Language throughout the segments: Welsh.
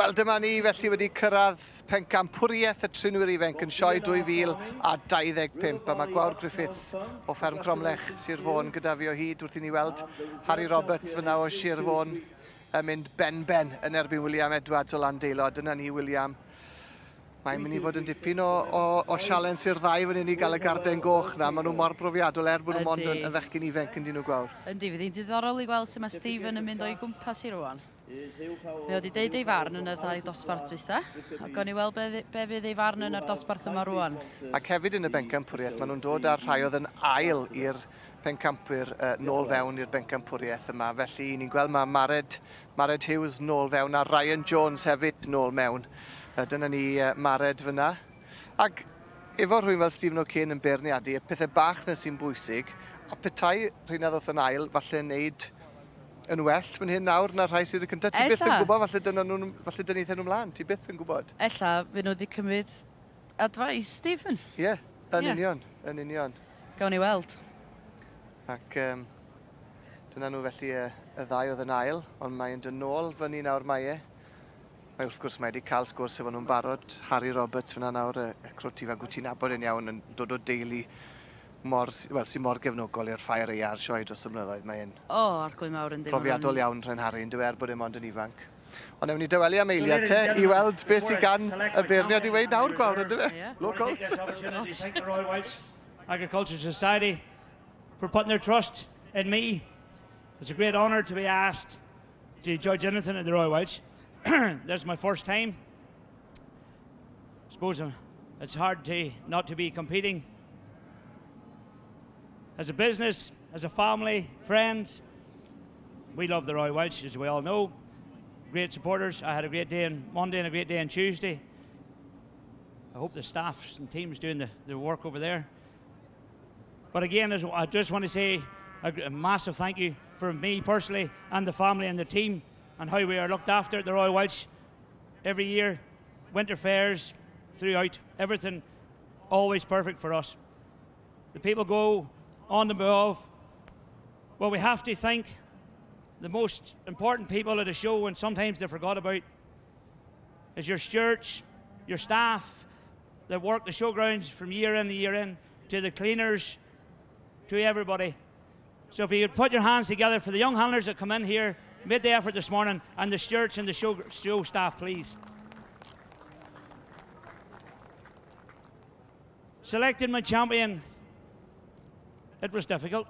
Wel, dyma ni felly wedi cyrraedd pencampwriaeth y trinwyr ifanc yn sioe 2025 a mae Gwawr Griffiths o Fferm Cromlech, Sir Fôn gyda fi o hyd wrth i ni weld Harry Roberts fyna o Sir Fôn yn mynd ben-ben yn erbyn William Edwards o Landeilo. A dyna ni, William. Mae'n mynd i fod yn dipyn o, o, o sialens i'r ddau fan hyn i gael y garden goch na. Maen nhw mor brofiadol er bod nhw mond yn, yn fechgyn ifanc yn dyn nhw Gwawr. Yndi, fydd hi'n diddorol i gweld sut mae Stephen yn mynd o'i gwmpas hi rwan. Mae o wedi deud ei farn yn y ddau dosbarth dwytha, a gawn ni weld be, be fydd ei farn yn yr dosbarth yma rwan. Ac hefyd yn y bencampwriaeth, maen nhw'n dod â'r rhai oedd yn ail i'r pencampwyr uh, nôl fewn i'r bencampwriaeth yma. Felly, ni'n gweld mae Mared Mared Hughes nôl fewn a Ryan Jones hefyd nôl mewn. Dyna ni Mared fyna. Ac efo rhywun fel Stephen O'Kane yn beirniadu, y pethau bach na sy'n bwysig, a petai rheina ddoth yn ail, falle wneud yn well fan hyn nawr na'r rhai sydd y cyntaf. Ti byth yn gwybod, falle dyna nhw'n, falle dyna nhw'n mlaen, ti byth yn gwybod. Ella fy nhw wedi cymryd advice Stephen. Ie, yeah, yn yeah. union, yn union. Gawn ni weld. Ac um, Dyna nhw felly y, y ddau oedd yn ail, ond mae'n dod nôl fyny nawr mae e. Mae wrth gwrs mae wedi cael sgwrs efo nhw'n barod. Harry Roberts fyna nawr, y, y crwt ifanc wyt ti'n nabod yn iawn, yn dod o deulu mor, wel, sy'n mor gefnogol i'r ffair ei a'r sioe dros y blynyddoedd. Mae'n O, arglwydd mawr yndi. Profiadol iawn rhain Harry, yn dyw e, er bod e mond yn ifanc. Ond ewn ni dawelu am eiliad te i weld beth sydd gan y beirniad i weud nawr, Gwawr, yndyfe? Look out! Agriculture Society for putting their trust in me. It's a great honour to be asked to judge anything at the Royal Welsh. This is my first time. I suppose uh, it's hard to not to be competing. As a business, as a family, friends, we love the Royal Welsh, as we all know. Great supporters. I had a great day on Monday and a great day on Tuesday. I hope the staff and teams doing the, the work over there. But again, I just want to say a, a massive thank you for me personally and the family and the team and how we are looked after at the Royal Welsh every year, winter fairs, throughout, everything always perfect for us. The people go on the move. Well, we have to thank the most important people at the show, and sometimes they forgot about, is your stewards, your staff that work the showgrounds from year in to year in, to the cleaners, to everybody. So if you could put your hands together for the young handlers that come in here, made the effort this morning, and the stewards and the show, show staff, please. Selecting my champion, it was difficult.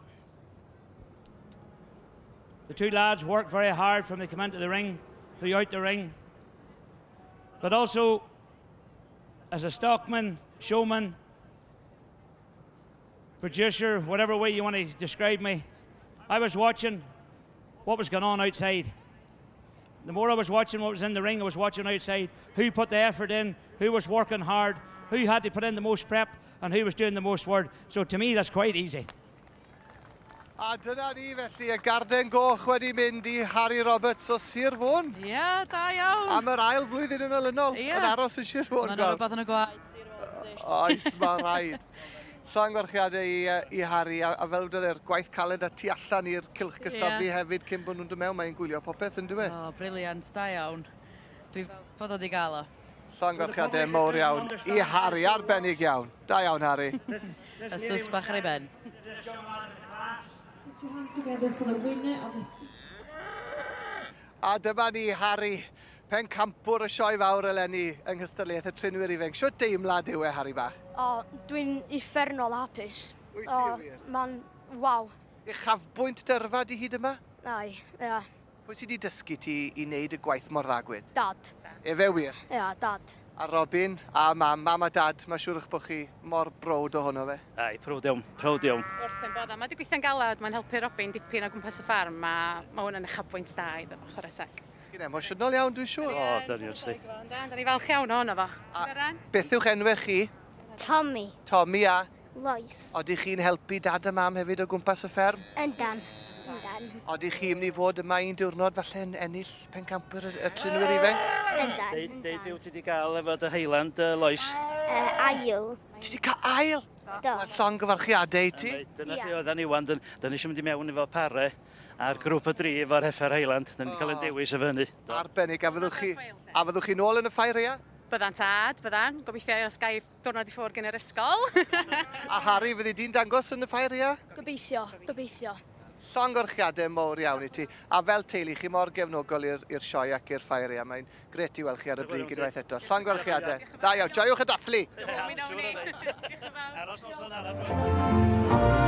The two lads worked very hard from they come into the ring, throughout the ring. But also, as a stockman, showman, producer, whatever way you want to describe me, I was watching what was going on outside. The more I was watching what was in the ring, I was watching outside who put the effort in, who was working hard, who had to put in the most prep, and who was doing the most work. So to me, that's quite easy. A dyna ni felly, y garden goch wedi mynd i Harry Roberts o Sir Fôn. Ie, yeah, da iawn. Am yr ail flwyddyn yn olynol, yeah. yn aros yn Sir Fôn. Mae'n rhywbeth yn y gwaed, Sir Fôn. Sti. Oes, mae rhaid. Llongyfarchiadau i, i Harry, a, a fel wedodd e'r gwaith caled a tu allan i'r cylch gystadlu yeah. hefyd cyn bod nhw'n dod mewn, mae'n gwylio popeth yn dweud. O, oh, briliant, da iawn. Dwi'n falch bod o wedi gael o. Llongyfarchiadau mowr iawn i Harry, arbennig iawn. Da iawn, Harry. Y sws bach ar ei ben. A dyma ni, Harry, pencampwr y sioe fawr eleni yng nghystadleuaeth y Trinwyr Ifanc. Shwt deimlad yw e, Harry bach? O, dwi'n uffernol hapus. Wyt ti wir? Mae'n, waw. Uchafbwynt dyrfa di hyd yma? Ai, ia. Pwy sy 'di dysgu ti i wneud y gwaith mor dda gwed? Dad. Efe wir? Ia, dad. A Robin, a mam, mam a dad, mae'n siŵr eich bod chi mor browd ohono fe. Aye, prowd iawn, prowd iawn. Wrth ein bodda. Mae 'di gweithio'n galed, mae'n helpu Robin dipyn o gwmpas y ffarm a mae hwn yn uchafbwynt da iddo fo, chwarae teg. Chi'n emosiynol iawn, dwi'n siŵr. O, dyn ni wrthi. Yndan, da ni falch iawn ohono fo. A beth yw'ch enwau chi? Tommy. Tommy a? Lois. Odych chi'n helpu dad a mam hefyd o gwmpas y fferm? Yndan, yndan. Odych chi'n mynd i fod yma un diwrnod falle yn ennill pencampwyr y, y trinwyr ifanc? Yndan. Deud, deud be wyt ti wedi gael efo dy Highland, uh, Lois? Uh, ail. Ti wedi cael ail? Do. Wel, llongyfarchiadau i ti. Dyna lle oedden ni wan, dyn ni eisiau mynd i mewn efo pare. A'r grŵp o dri efo'r heffer Highland. Da ni wedi cael ein dewis efo hynny. Do. Arbennig, a fyddwch chi, a fyddwch chi nôl yn y ffair ia? Byddan tad, byddan. Gobeithio os gai diwrnod i ffwrdd gen yr ysgol. A Harry, fyddi di'n dangos yn y ffair ia? Gobeithio, gobeithio. Llongyfarchiadau mawr iawn i ti. A fel teulu, chi mor gefnogol i'r sioe ac i'r ffair ia. Mae'n grêt i weld chi ar y brig unwaith eto. Llongyfarchiadau. Da iawn. Joiwch y dathlu! Mi wnawn ni. Diolch yn fawr. Aros noson arall.